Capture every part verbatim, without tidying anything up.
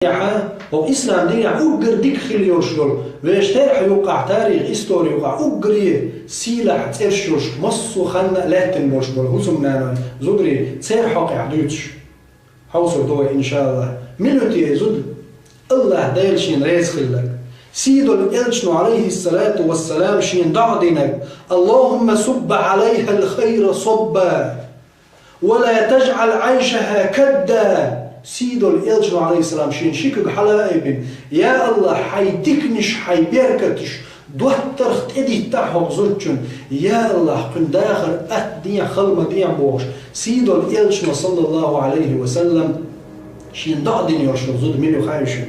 Яхьа, хӀокху ислам динехь уггар дика хила йолуш йолу, вешан терахь юккъахь, тарихь, истори юккъахь уггаре сийлахь цӀераш йолуш, массо а ханна а лаьттина болуш болу хӀусамнаной, зударий, церан хьокъехь дуьйцуш хьовсур ду вай, иншааллахь. Мила ву те и зуда? АллахӀ Дела шена реза хилларг. Сийдолу элчано, алейхиссалату вассалам, шена доӀа динарг: «Аллахумма субба алайхал хайра субба». «Ва ла тажъал айшаха кадда». Сийдолу элчано, алейхиссалам, шен ши куьг хьала а айбина: «Я АллахӀ, хьайн диканаш, хьайн беркаташ доттарх тӀедиттахьа хӀокху зудчун. Я АллахӀ, кхуьнан дахар атта дехьа, хала ма дехьа», – бохуш, сийдолу элчано, саллаллаху алейхи ва саллам, шена доӀа дина йолуш йолу зуда мила ю хаьий шуна?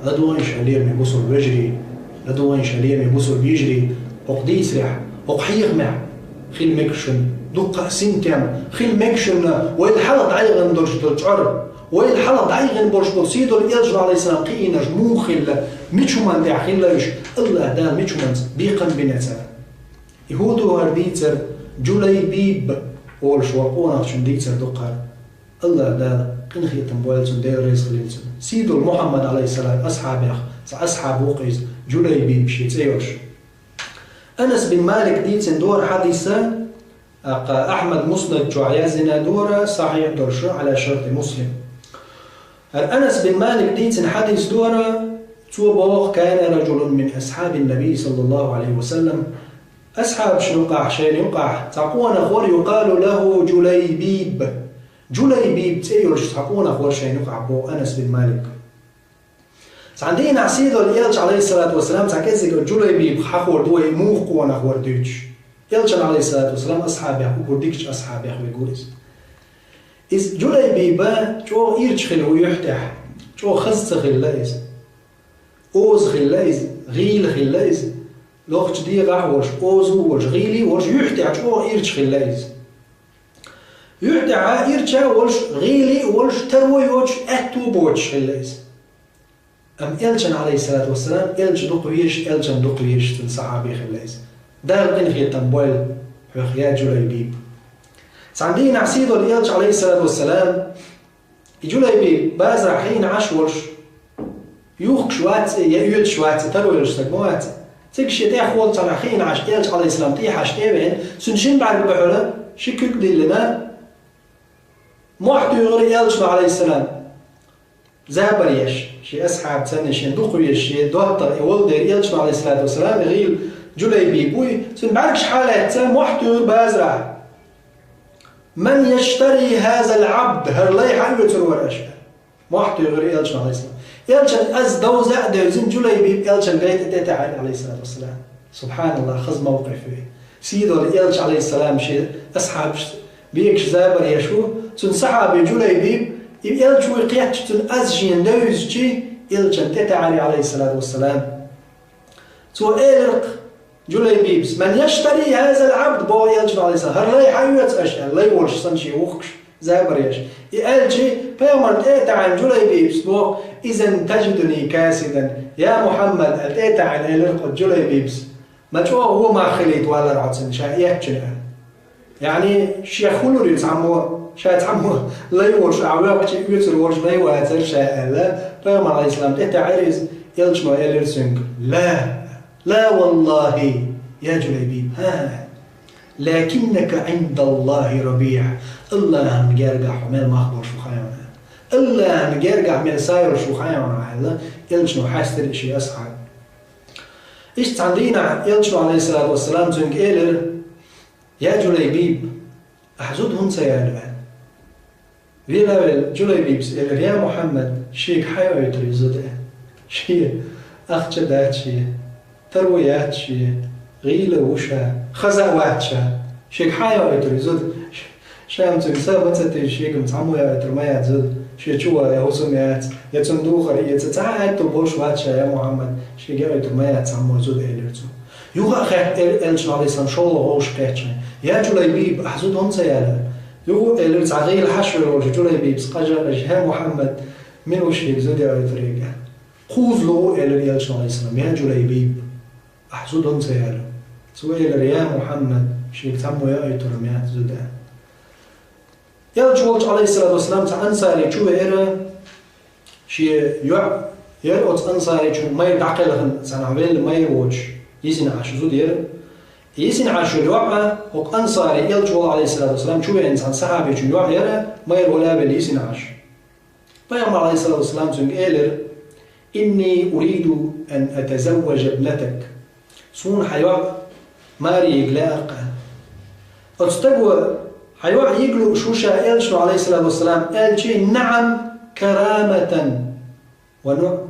ЛадогӀийша, лераме бусулба вежарий, ладогӀийша, лераме бусулба йижарий, хӀокху дийцарехь, хӀокху хьехамехь хила мега шуна дуккха а синтем, хила мега шуна вайл хьалха дӀайгӀина долуш долу чӀор, вайл хьалха дӀайгӀина болуш болу сийдолу элчано, алейхиссалам, кхиийнарш муха хилла, мича хӀуманна тӀехь хилла уьш, АллахӀ Дала мича хӀуманца бекхам бина цара. И хӀун ду хӀара дийцар? Джулайбиб олуш волу къонахчун дийцар ду хӀара. АллахӀ Дала къинхетам бойла цунна, Дела реза хилийла цунна. Сийдолу Мухьаммад, алейхиссалам, асхьабех цхьа асхьаб ву-кх иза, Джулайбиб шен цӀе йолуш. Анас бин Малик дийцина дора хьадис, тӀаккха Ахьмад Муснад чохь яздина дора, сахьихь долуш, ала шарти Муслим. ХӀара Анас бин Малик дийцина хьадис дора, цо боху: «Кана раджулун мин асхьабин Наби, саллаллаху алейхи ва саллам». Асхьабашна юкъахь, шайна юкъахь цхьа къонах вара, юкъалу лаху Джулайбиб. Джулайбиб цӀе йолуш цхьа къонах вара шайна юкъахь, боху Анас бин Малик. Цхьана дийнахь сийдолу элча, алейхиссалату вассалам, цхьа кӀеззиг Джулайбиб хьахор ду вай, муха къонах вара дуьйцуш. Элчан, алейхиссалату вассалам, асхьабех, уггар дикачу асхьабех верг ву иза. Иза Джулайбиба чӀогӀа ирча хилла ву юьхь тӀехь, чӀогӀа хаза ца хилла иза. Оза хилла иза, гӀийла хилла иза, лохчу дегӀахь а волуш, оза а волуш, гӀийла а волуш, юьхь тӀехь чӀогӀа ирча хилла иза. Юьхь тӀехь ирча а волуш, гӀийла а волуш, таро йоцуш, аьтто боцуш хилла иза. Амма элчан, алейхиссалату вассалам, элча дукха везаш, элчан дукха везаш цуьнан сахьаби хилла иза. Дала къинхетам бойла хьох, я Джулайбиб. Цхьана дийнахь сийдолу элча, алейхиссалату вассалам, и Джулайбиб базарахь хиъна Ӏаш волуш, юхкуш вац и, я оьцуш вац и, таро йолуш стаг ма вац и. Цига шен тӀехволу цхьана хиъна Ӏаш, элча, алейхиссалам, тӀехьашка тӀе а веана, цуьнан шина бӀаьрг бухьула, ши куьг диллина, мохь туьйхира элчано, алейхиссалам. Забар еш, шен асхьаб санна, шен дукха везаш, шен доттагӀа и волу дела, элчано, алейхиссалату вассалам, и гӀийла Джулайбиб вуй, цуьнан бӀаьргаш хьалаьцна, мохь туьйхира базарахь: «Ман яштари хазал Ӏабд?» – «ХӀара лай хьан оьцур вара аша?» – аьлла. Мохь туьйхира элчано, алейхиссалам. Элчан аз довза а девзина, Джулайбиб элчан гайта тӀетаьӀира, алейхиссалату вассалам. СубхьаналлахӀ, хаза мовкъиф ю. Сийдолу элча, алейхиссалам, шен асхьабаш бегаш забар еш ву, цуьнан сахьаби Джулайбиб, и элча вуй кхетча, цуьнан аз шена девзичи, элчан тӀетаьӀира, алейхиссалату вассалам. Цо элира-кх Джулайбибс: «Ман яштари хазал Ӏабд?» – боху элчано, алейхиссалам. «ХӀара лай хьан оьцу аша?» – аьлла, лай волуш санна шен вухкуш, забар еш. И аьлчи, пайхамарна тӀе а таьӀна, Джулайбибс боху: «Изан таджидуни касидан, я Мухьаммад», – аьлла, тӀе а таьӀна элира-кх Джулайбибс. Ма чӀогӀа вон мах хилийта валара хьо цуьнан, ша эцчина аьлла. Яъни, шех хуьлур ю цхьаммо, ша цхьаммо лай волуш, ахь воккхачу оьцур волуш лай вацара ша аьлла, пайхамар, алейхиссалам, тӀетаьӀира иза, элчано элира цуьнга: «Ла, ла валлахӀи, я Джулайбиб, хӀа, лакиннака Ӏиндаллахи рабиӀ, АллахӀан гергахь хьо мел мах болуш ву хаьий хьуна. АллахӀан гергахь мел са йолуш ву хаьий хьуна», – аьлла, элчано хьаьстира и шен асхьаб. Иштта цхьана дийнахь элчано, алейхиссалату вассалам, цуьнга элира: «Я Джулайбиб, ахь зуда хӀунда ца яло?» – аьлла. Вела а велла, Джулайбибс элира: «Я Мухьаммад, шега хьан ойтур и зуда?» – аьлла. Шен ахча дац шен, таро яц шен, гӀийла ву ша, хаза а вац ша. Шега хьан ойтур и зуда? Ша-м цуьнга са ма ца тевжа, шега-м цхьаммо яойтур ма яц зуда, шен чу ван я хӀусам яц, я цунна духар эца, цхьа а аьтто болуш вац ша, я Мухьаммад, шега яойтур ма яц цхьаммо зуда, элира цо. Юха а хаьттира элчано, алейхиссалам, шолгӀа вовшах кхетчахьана: «Я Джулайбиб, ахь зуда хӀунда ца яло?» Юха а элира цхьа гӀийла хьаьшвер волчу Джулайбибс, къажа а къежа: «Я Мухьаммад, мила ву шега зуда яойтург?» – аьлла. КхозлагӀа а элира элчано, алейхиссалам: «Я Джулайбиб, ахь зуда хӀунда ца яло?» Цо элира: «Я Мухьаммад, шега цхьаммо яойтур-м яц зуда». Элча волчу, алейхиссалату вассалам, цхьа ансари чу веара, Шен йоӀ яра оцу ансаричун, майра дӀакхелхина цхьанхьа велла майра воцуш, йисина Ӏаш зуда яра. Йисина Ӏаш йолу йоӀ, хӀокху ансари, элча волу, алейхиссалату вассалам, чу веана цхьана сахьабичун йоӀ яра, майра вала а велла йисина Ӏаш. Пайхамар, алейхиссалату вассалам, цуьнга элира: «Инни уриду ан атазавважа ибнатак». Суна хьан йоӀ маре йига лаьара-кх. Оцу стага: «Хьан йоӀ йига лууш ву ша элчано, алейхиссалату вассалам?» аьлча: «НаӀам, караматан». Ва ну,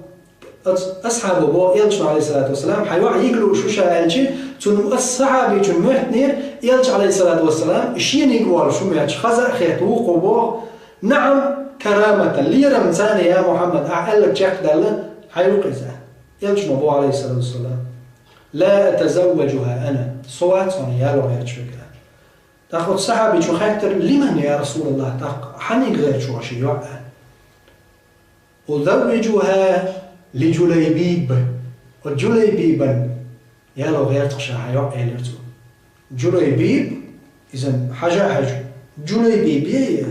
оцу асхьабо боху элчано, алейхиссалату вассалам: «Хьан йоӀ йига лууш ву ша?» аьлча, цунна, ас сахьабичун моьттинера, элча, алейхиссалату вассалам, шена йига волуш ву моьттуш, хаза а хетта, вукхо боху: «НаӀам, караматан, лерамца, я Мухьаммад, ахь аьлларг чекхдаьлла, хьан йоӀ иза». Элчано боху, алейхиссалату вассалам: «Ла атазавважуха ана, со вац хьуна яло гӀерташ верг». ТӀаккха оцу сахьабичо хаьттира: «Лиман, я Расулаллах, тӀаккха хьанна йига гӀерташ ву хьо шен йоӀ?» аьлла. «Узаввижуха ли Джулайбиб». Оцу Джулайбибан яло гӀерта-кх ша хьан йоӀ, элира цо. Джулайбиб, иза хьажа а хьаьжна, Джулайбиб я?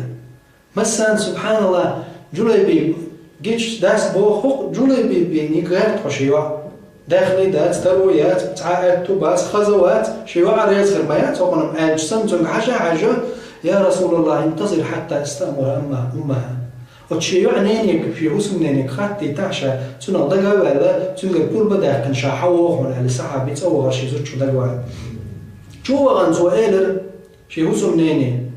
Массарна, субхьаналлах, Джулайбиб гича дас боху, хӀокху Джулайбибан йига гӀерта хьо шен йоӀ. Даьхний дац, таро яц, цхьа а аьтту бац, хаза вац, шен йоӀ а реза хир ма яц хӀокхунна аьлча санна, цуьнга хьажа а хьаьжна: «Я Расулаллах, интазир хьатта астаъмура уммаха». Оцу шен йоӀан ненега, шен хӀусамненега хаттийтахьа ша, цунах дага а ваьлла, цуьнгара пурба а даьккхина ша хьан вогӀу хьуна аьлла, сахьаби цӀа вахара шен зудчух дага ван. Чу а вахана цо элира шен хӀусамнене: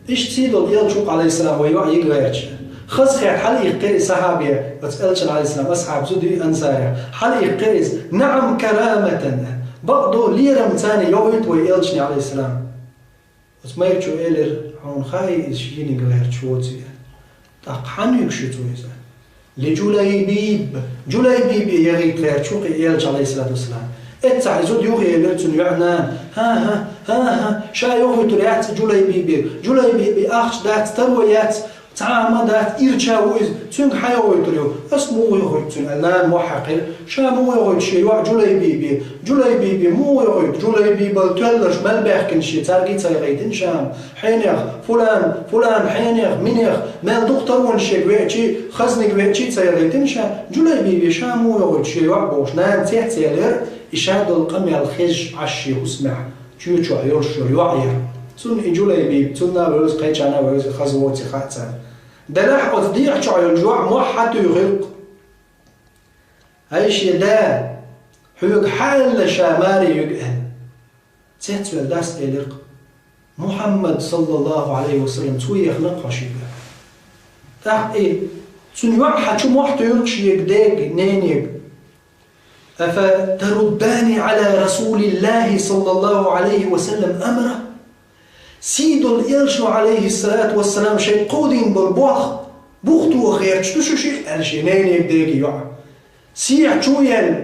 «Иштта сий долу элча ву-кх, алейхиссалам, вайн йоӀ йига гӀерташ». Хазахетта хьалаиккхира и сахьабе, оцу элчан, алейхиссалам, асхьаб зуда ю, ансарех. Хьалаиккхира иза: «НаӀам, караматан». Бакъду, лерамца йогӀуьйту вайн элчане, алейхиссалам. Оцу майрачо элира: «Хьуна хаьий иза шена йига гӀерташ воций?» ТӀаккха хьанна йига шу цо иза? «Ли Джулайбиб». Джулайбибе яхийта гӀерташ ву-кх и элча, алейхиссалату вассалам. Эццахь и зуда юхаелира цуьнан йоьӀан нана: «ХӀан-хӀа, хӀан-хӀа, ша йохуьйтур яц и Джулайбибе. Джулайбибе ахча дац, таро яц, цхьа а хӀума дац, ирча ву иза. Цуьнга хьан йохуьйтур ю? Ас муха йохуьйту цуьнга?» аьлла, нана мохь хьаькхира. Ша муха йохуьйту шен йоӀ Джулайбибе? Джулайбибе муха йохуьйту? Джулайбибал тоьлларш мел баьхкина шен, цаьрга а ца яхийтина ша. Хьенех, фулан, фулан, хьенех, минех, мел дукха таронаш ерг веачий, хазниг веачий ца яхийтина ша. Джулайбибе ша муха йохуьйту шен йоӀ бохуш, нана цецъелира, и ша долу къамел хезаш Ӏаш шен хӀусамехь чоь чохь йолуш йолу йоӀ яра. Цунна и Джулайбиб, цунна а вевза, кхечарна а вевза, хаза воций хаьа царна. Делахь оцу дехьа чохь йолчу йоӀа мохь хьан туьйхира-кх: «ХӀай шен да, хьоьга хьан аьлла ша маре юьгу?» аьлла. Цецвелла дас элира-кх: «Мухьаммад, саллаллаху Ӏалайхи ва саллам, цо ехна-кх хьо шега». ТӀаккха и цуьнан йоӀ хьан чу мохь туьйхира-кх шега дега, ненега: «Афа таруддани Ӏала Расулиллахи, саллаллаху Ӏалайхи ва саллам, амра?» Сий долу элчано, Ӏалайхиссалату вассалам, шайн кховдийна болу болх бух тоха гӀерташ ду шу шиъ, аьлла шен ненега, дега йоӀа. Сехьа чу а яьлла,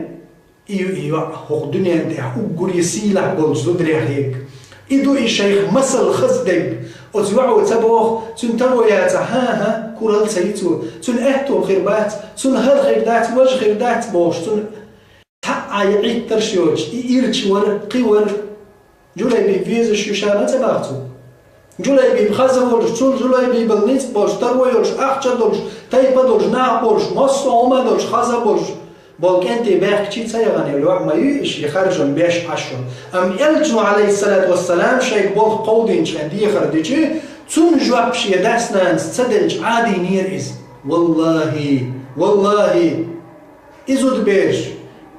и ю и йоӀ хӀокху дуьненна тӀехь уггаре сийлахь болчу зударех ерг. И ду и шайх масал хаза дерг. Оцу йоӀо ца боху, цуьнан таро яцахь, хӀан-хӀа, куралла ца йи цо, цуьнан аьтто хир бац, цунна хӀара хир дац, важа хир дац бохуш, цунна цхьа а Ӏиттарш йоцуш, и ирча вара, кхин вара. Джулайбиб везаш ю ша ма ца боху цо. Джулайбиб хаза волуш, цул Джулайбибал ницкъ болуш, таро йолуш, ахча долуш, тайпа долуш, нах болуш, массо а хӀума долуш, хаза болуш болу кӀентий баьхкичий ца яхана йолу йоӀ ма ю и шен харжам беш Ӏаш йолу. Амма элчано, Ӏалайхиссалату вассалам, шайга болх кховдийначу хенахь дехар дичи, цунна жоп шен дас-нанас ца делча Ӏадийнера иза. Валлахи, валлахи! И зудабераш,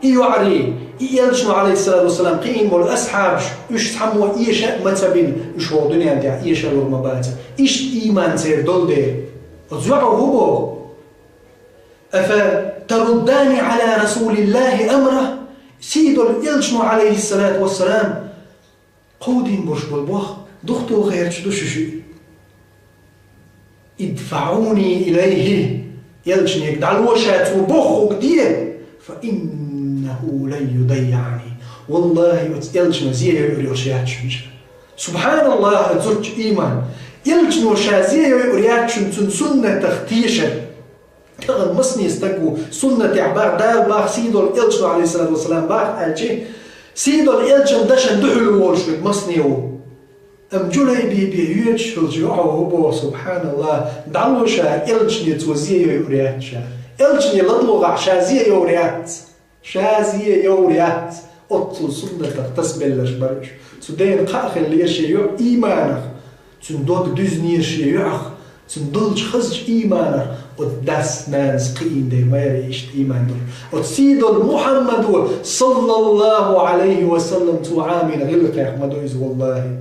и йоӀарий, и элчано, Ӏалайхиссалату вассалам, кхиийна болу асхьабаш, уьш цхьаммо эша а ма ца бина, уьш хӀокху дуьненна тӀехь эшалур ма бацара. Иштта ийман церан долу дела. Оцу йоӀо хӀун боху? «Афа таруддани Ӏала Расулиллахи амра?» Сий долу элчано, Ӏалайхиссалату вассалам, кховдийна болуш болу болх бух тоха гӀерташ ду шу шиъ. «ИдфаӀуни илайхи». Элчанега дӀало ша, цо бохург де. «Фа иннаху лан юдаййиӀани». Валлахи, оцу элчано зе йойур йолуш яц шуна ша. СубхьаналлахӀ, оцу зудчун ийман. Элчано ша зе йойур яц шуна цуьнан суннатах тешар. Тахана масане стаг ву суннатехь баха, Дала баха, сий долу элчано, Ӏалайхиссалату вассалам, баха аьлчи, сий долу элчан дашан дуьхьал волуш верг масане ву. Амма Джулайбибе йоьдуш йолчу йоӀо хӀун боху, субхьаналлахӀ, дӀало ша элчане, цо зе йойур яц ша. Элчане ладогӀахь ша зе йовр яц. Ша зе йовр яц. Оццул суннатах тасабелларш бара уьш. Цу дена кхаъ хиллера шен йоӀ иманах. Цуьнан дог дуьзнера шен йоӀах. Цуьнан долчу хазачу иманах. Оцу дас-нанас кхиийна дела ма яра иштта иман долуш. Оцу сийдолу Мухьаммадо, саллаллаху Ӏалайхи ва саллам, цо Ӏамийна гӀиллакхех ма ду иза, валлахӀи.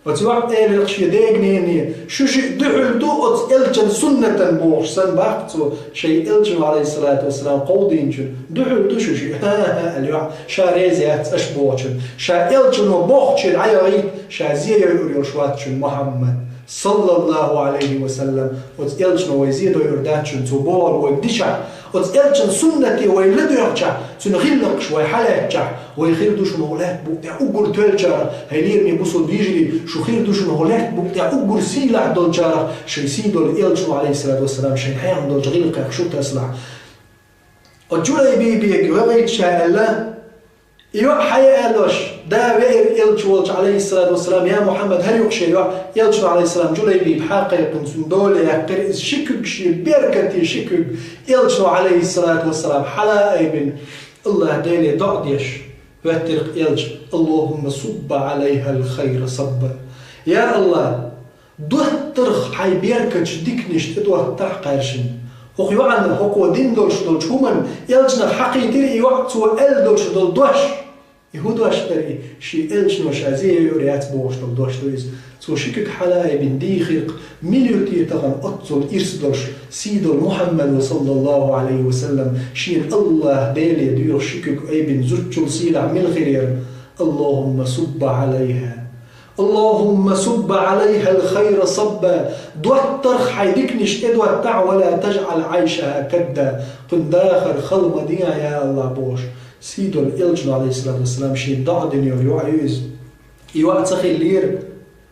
Оцу йоӀа элира шен дега-нене: «Шу шиъ дуьхьал ду оцу элчан суннатан», – бохуш санна баьхна цо, шайн элчано, Ӏалайхиссалату вассалам, кховдийначун. «Дуьхьал ду шу шиъ, хӀа-хӀа», – аьлла йоӀа, ша реза яц аша бохучун. Ша элчано бохучуьра дӀаяхийта, ша зе йойур йолуш вацчун Мухьаммад, саллаллаху Ӏалайхи ва саллам. Оцу элчано вай зе дойур дац шуна, цо бохург вайга дичахь, оцу элчан суннате вай ладоьгӀчахь, цуьнан гӀиллакхаш вай хьалаьцчахь, вай хир ду шуна хӀокху лаьтта букъа тӀехь уггар тоьллачарах, хьайн лераме бусулба вежарий, шу хир ду шуна хӀокху лаьтта букъа тӀехь уггар сийлахь долчарах, шайн сийдолу элчано, Ӏалайхиссалату вассалам, шайна хьехна долчу гӀиллакхех шу тасалахь. Оцу Джулайбибе вахийта ша аьлла, и йоӀ хьаяьлларш, да веара элча волчу, Ӏалайхиссалату вассалам, я Мухьаммад, хӀара ю-кх шен йоӀ, элчано, Ӏалайхиссалам, Джулайбиб хьакхайкхина, цуьнан дола яьккхира иза, ши куьг шен беркате, ши куьг элчано, Ӏалайхиссалату вассалам, хьала а айбина, АллахӀ Деле доӀа деш, хӀоьттира-кх элча: «Аллахумма субба Ӏалайхал хайра сабба». Я АллахӀ, доттагӀах хьайн беркаташ, диканаш тӀедоттахь кхаьршинна. ХӀокху йоӀана, хӀокхо дина долуш долчу хӀуманна, элчанах хьакхийтира и йоӀ, цо аьлла долуш долу дош. И хӀун дош дара и? Шен элчано ша зе йойур яц бохуш долу дош ду иза. Цо ши куьг хьала айбина дийхира-кх, мила ю те тахана оццул ирс долуш, сийдолу Мухьаммадо, саллаллаху Ӏалайхи ва саллам, шена АллахӀ Деле доьхуш ши куьг айбина зудчул сийлахь мила хир яра? «Аллахумма субба Ӏалайха». «Аллахумма субба Ӏалайхал хайра сабба». ДоттагӀах хьайн диканаш тӀедоттахь, «ва ла тажӀал Ӏайшаха кадда». Кхуьнан дахар хала ма дехьа, я АллахӀ, бохуш. Сийдолу элчано, Ӏалайхиссалату вассалам, шена доӀа дина йолу йоӀ ю иза. И йоӀ ца хиллера,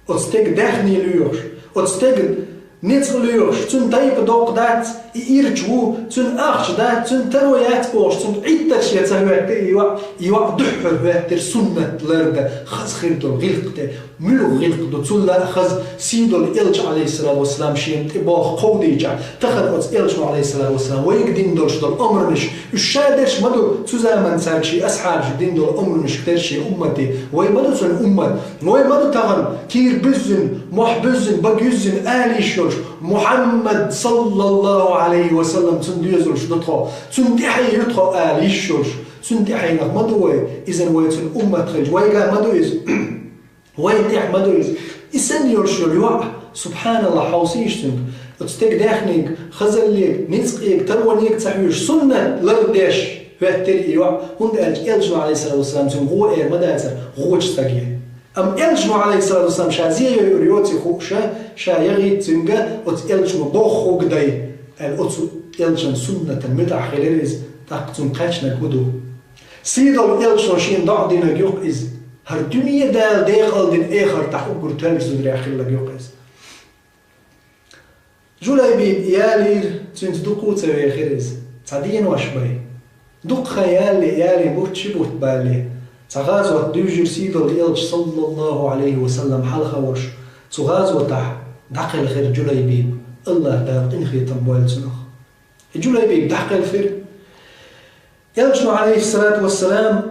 оцу стеган даьхни лоьхуш, оцу стеган ницкъ лоьхуш, цуьнан тайпа доккха дац, и ирча ву, цуьнан ахча дац, цуьнан таро яц бохуш, цуьнан Ӏиттарш ян ца хӀоьттира и йоӀ, и йоӀ дуьххьара хӀоьттира суннат лардан, хаза хир долу гӀиллакх тӀе. Муьлха гӀиллакх ду, цул а хаза, сийдолу элча, Ӏалайхиссалату вассалам, шена тӀе болх кховдийчахь, тахана оцу элчано, Ӏалайхиссалату вассалам, вайга дина долуш долу омранаш, уьш ша дерш ма ду, цу заманчохь шен асхьабаша дина долу омранашка терра шен уммате. Вай ма ду цуьнан уммат. Вай ма ду тахана кийра буьззина, мохь буьззина, бага юьззина ала йиш йолуш, Мухьаммад, саллаллаху Ӏалайхи ва саллам, цунна доьзалш ду тхо, цунна тӀаьхье ю тхо ала йиш йолуш. Цунна тӀаьхьенах ма ду вай, иза вай цуьнан уммат хилча, вайгахь ма ду иза. Вайн тӀехь ма ду иза. И санна йолуш йолу йоӀ, субхьаналлахӀ, хьовсийша цуьнга. Оцу стеган даьхниг, хазаллиг, ницкъиг, тарониг ца хьоьжуш, суннат лардеш хӀоьттира и йоӀ, хӀунда аьлча элчано, Ӏалайхиссалату вассалам, цуьнга гӀо эр ма дацара гӀочу стаге. Амма элчано, Ӏалайхиссалату вассалам, ша зе йойур йоций хууш, ша яхийта цуьнга, оцу элчано бохург дай, аьлла, оцу элчан суннатан муьтӀахь хилира иза, тӀаккха цунна кхаьчнарг хӀун ду? Сийдолу элчано шена доӀа динарг ю-кх иза. ХӀара дуьне Дала декъалдина эхартахь уггар тоьллачу зударех хилларг ю-кх иза. Джулайбиб ялийра, цуьнца дукха а ца вехира иза. Цхьа денош бай. Дукха хан ялале, ялийна бутт, ши бутт балале, цхьа гӀазот дуьйжира сийдолу элча, саллаллаху Ӏалайхи ва саллам, хьалха волуш. Цу гӀазотахь дӀакхелхира Джулайбиб, АллахӀ Дала къинхетам бойла цунах. И Джулайбиб дӀакхелхира. Элчано, Ӏалайхиссалату вассалам,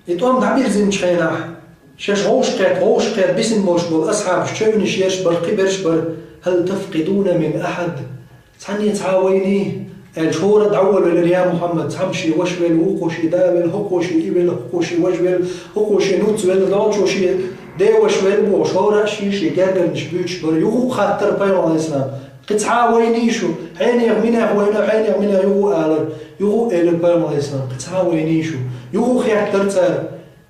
и тӀом дӀабирзинчу хенахь, шаьш вовшахкхетта, вовшахкхетта бисина болуш болу асхьабаш чевнаш ерш бара, кхиберш бара: «Хьал тафкъидуна мин ахьад?» Цхьанне цхьа а вайний? Аьлча, хӀора а дӀаволавелира: «Я Мухьаммад, цхьамма шен ваша велла, вукхо шен да велла, хӀокхо шен и велла, хӀокхо шен важа велла, хӀокхо шен нуц велла, долчо шен деваша велла», – бохуш, хӀора а шен-шен гергарнаш буьйцуш бара. Юха а хаттара пайхамар, Ӏалайхиссалам: «Кхин цхьа а вайний шу? Хьенех минех вайна, хьенех минех юха а алара». Юха а элира пайхамар, Ӏалайхиссалам: «Кхин цхьа а вайний шу?» Юха а хеттара цара.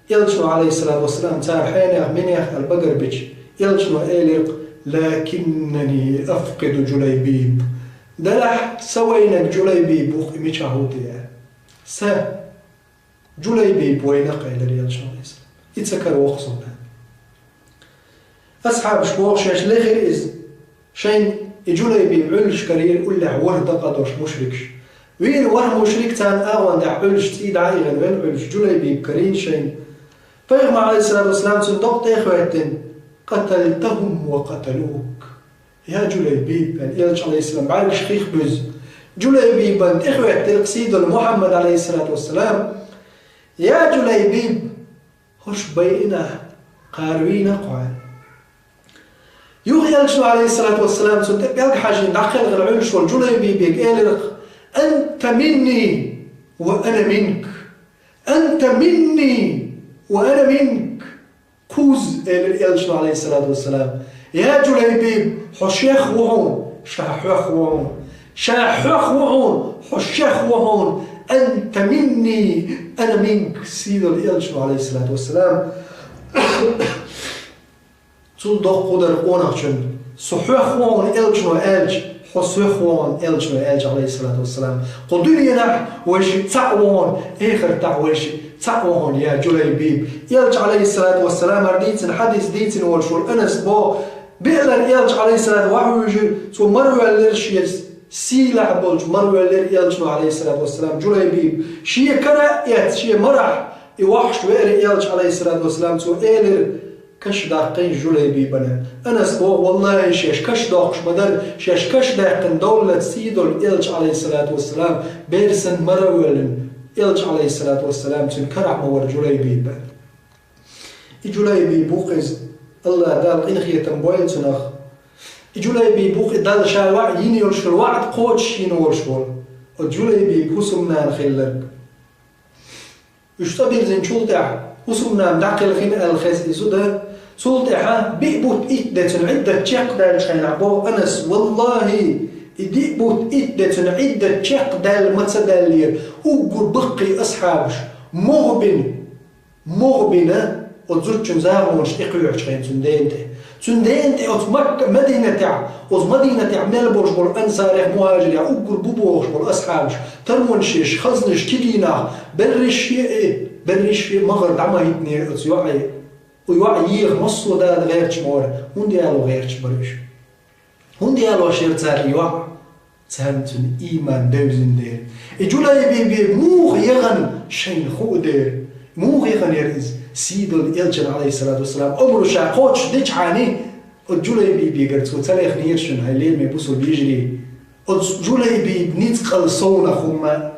Элчано, Ӏалайхиссалату вассалам, цара хьенех минех аьлла багарбича, элчано элира: «Лакиннани афкъиду Джулайбиб». Делахь, сан вайнарг Джулайбиб ву-кх, и мичахь ву те? Сан Джулайбиб вайна-кх, элира элчано, Ӏалайхиссалам. И ца каравоккху со. Асхьабаш боху, шаьш лехира иза. Шайн и Джулайбиб Ӏуьллуш карийра уллехь ворхӀ дакъа долуш мушрикаш. Вийра ворхӀ мушрик, царна агӀон тӀехь Ӏуьллуш цӀий дӀа а йигӀина велла Ӏуьллуш, Джулайбиб карийна шайна. Пайхамар, Ӏалайхиссалату вассалам, цуьнан докъа тӀе а хӀоьттина: «Къаталтахум ва къаталук». «Я Джулайбиб, – аьлла элча, Ӏалайхиссалам, бӀаьргаш хих буьззина, Джулайбибан тӀехӀоьттира сийдолча Мухьаммада, Ӏалайхиссалату вассалам: «Я Джулайбиб, хӀорш байина, кхаравийна хьо». Юха элчано, Ӏалайхиссалату вассалам, цунна тӀе пӀелг хьажийна дӀакхелхина Ӏуьллуш волча Джулайбибега элира: «أنت مني وأنا منك. أنت مني وأنا منك». «Кхузза», — элира элчано, Ӏалайхиссалату вассалам. «Я Джулайбиб, хьо шех ву хьуна, ша хьох ву хьуна. Ша хьох ву хьуна, хьо шех ву хьуна. أنت مني، أنا منك», — сийдолча элчано, Ӏалайхиссалату вассалам. Цул доккха хӀу дара къонахчун: «Со хьох ву хьуна», — элчано аьлча, «Хьо соьх ву хьуна», — элчано аьлча, Ӏалайхиссалату вассалам. Кху дуьненахь вай шиъ цхьаъ ву хьуна, эхартахь вай шиъ цхьаъ ву хьуна, я Джулайбиб. Элча, Ӏалайхиссалату вассалам, хӀара дийцина хьадис дийцина волуш волу Анас боху, биълар элча, Ӏалайхиссалату, вахьа вуьйжира, цо мара воьллира шен сийлахь болчу, мара воьллира элчано, Ӏалайхиссалату вассалам, Джулайбиб. Шен кара а эцна, шен марахь и вахьаш веара элча, Ӏалайхиссалату вассалам, цо элира: «Каш даккхийша Джулайбибана». Анас боху: «Валлахи, шаьш каш доккхуш ма дара, шаьш каш даьккхина довллалц сийдолчу элча, Ӏалайхиссалату вассалам, бер санна мара а воьллина, элча, Ӏалайхиссалату вассалам, цуьнан карахь ма вара Джулайбиба». И Джулайбиб ву-кх иза, АллахӀ Дала къинхетам бойла цунах. И Джулайбиб ву-кх и Далла ша ваӀ йина йолуш йолу ваӀда кхочуш йина волуш волу оцу Джулайбибан хӀусамнана хилларг. Уьш цӀа бирзинчул тӀаьхьа, хӀусамнана дӀакхелхина аьлла хеза и зуда, цул тӀаьхьа биъ бутт итт де цуьнан Ӏиддат чекхдаьллачу хенахь боху Анас: «Валлахи, и диъ бутт итт де цуьнан Ӏиддат чекхдаьлла ма ца даьллера уггар баккхий асхьабаш, могӀа бина, могӀа бина, оцу зудчун заманаш тӀекхоьхьучу хенахь цуьнан дена тӀе». Цуьнан дена тӀе оцу Макка, Мадинатехь, оцу Мадинатехь мел болуш болу ансарех, мухӀажирех уггар бу бохуш болу асхьабаш, таронаш еш, хазнаш, кегий нах, берриш а, э, берриш а магӀар дӀа ма хӀиттинера оцу йоӀе. Оцу йоӀ еха массо а Дала гӀерташ ма вара, хӀунда аьлла гӀерташ бара уьш? ХӀунда ялош яра цара и йоӀ? Царна цуьнан ийман девзина дера. И Джулайбибе муха яхана шайна хуу дера. Муха яхана яра иза? Сийдолу элчан, Ӏалайхиссалату вассалам, омра ша кхочуш дичхьана, оцу Джулайбибегара цо ца лехнера шуна, хьайн лераме бусулба йижарий. Оцу Джулайбибан ницкъала совнах хӀумма.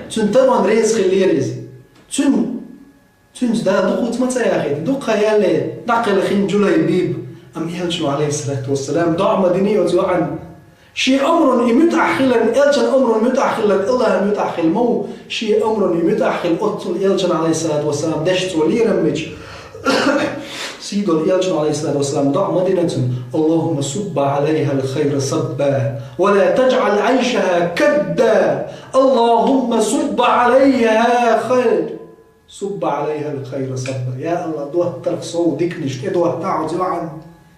Цуьнан тарон реза хиллера иза. Цуьнан Цуьнца Дала дукхаца ма ца яхийтина, дукха хан ялале, дӀакхелхина Джулайбиб, амма элчано, Ӏалайхиссалату вассалам, доӀа ма дина оцу йоӀана. Шен омрана и муьтӀахь хиларна, элчан омрана муьтӀахь хиларна, АллахӀана муьтӀахь хила ма ву, шен омрана и муьтӀахь хила оццул элчан, Ӏалайхиссалату вассалам, деш цо лерам бича. Сийдолу элчано, Ӏалайхиссалату вассалам, доӀа ма дина цунна: «اللهم صب عليها الخير صبا، ولا تجعل عيشها كدا. اللهم صب عليها خير». «صب عليها الخير صبا». Я АллахӀ, доттарх сов диканаш тӀедоттахь оцу йоӀана.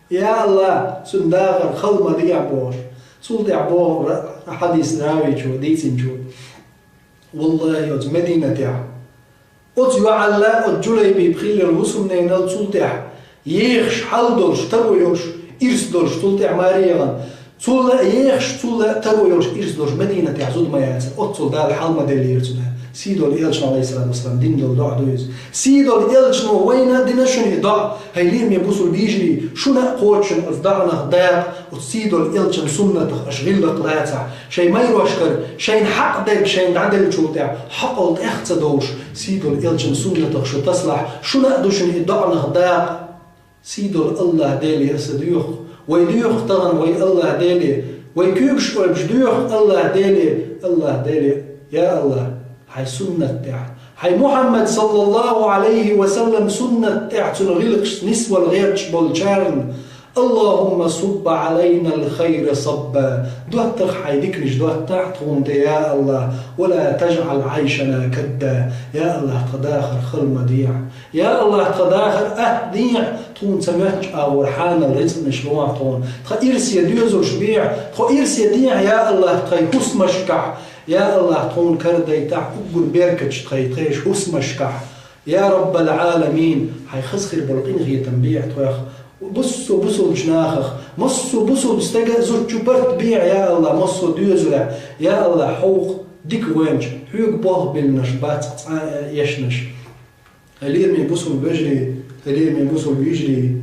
Я АллахӀ, цуьнан дахар хала ма дехьа бохуш. Цул тӀаьхьа боху ра-, хьадис равичо, дийцинчо: «Валлахи, оцу Мадинатехь, оцу йоӀал а, оцу Джулайбиб хиллал хӀусамненал цул тӀаьхьа ехаш хьал долуш, таро йолуш, ирс долуш, цул тӀаьхьа маре яхана. Цул а ехаш, цул а таро йолуш, ирс долуш Мадинатехь зуда ма яцара, оццул Дала хьал ма деллера цуьнан». Сийдолу элчано, Ӏалайхиссалату вассалам, дина долу доӀа ду иза. Сийдолу элчано вайна дина шуна и доӀа, хьайн лераме бусулба йижарий, шуна а кхочушшина оцу доӀанах дакъа, оцу сийдолу элчан суннатах аша гӀиллакх лацахь, шайн майрошкара шайна хьакъ дерг шайна дӀаделлачул тӀаьхьа хьакъал тӀех ца довлуш, сийдолу элчан суннатах шу тасалахь, шуна а ду шуна и доӀанах дакъа. Сийдолу АллахӀ Деле аса доьху. Вай доьху тахана вай АллахӀ Деле. Вай куьйгаш ойбуш доьху АллахӀ Деле. АллахӀ Деле, я АллахӀ, хьайн суннат тӀехь, хьайн Мухьаммад, саллаллаху Ӏалайхи ва саллам, суннат тӀехь цуьнан гӀиллакхашца нисвала гӀерташ болчарна: «اللهم صب علينا الخير صبا». ДоттагӀа хьайн диканаш доттахь тхуна тӀе, я АллахӀ. «ولا تجعل عيشنا كدا». Я АллахӀ, тхан дахар хала ма дехьа. Я АллахӀ, тхан дахар атта дехьа, тхуна ца моьттучу агӀор хьанал рицкъанаш лохьа тхуна. Тхан ирсе доьзалш бехьа, тхо ирсе дехьа, я АллахӀ, тхайн хӀусамашкахь. Я АллахӀ, тхуна карадайтахь уггар беркаташ тхайн, тхайн хӀусамашкахь. Я Раббал Ӏаламин, хьайн хаза хир болу къинхетам бехьа тхох. Буссо бусулбачу нахах, массо бусулба стага а зудчу барт бехьа, я АллахӀ, массо доьзалехь, я АллахӀ, хьовха дика вайначу, хьоьга болх биллинарш бац цкъа а эшнаш. Хьайн лераме бусулба вежарий, хьайн лераме бусулба йижарий.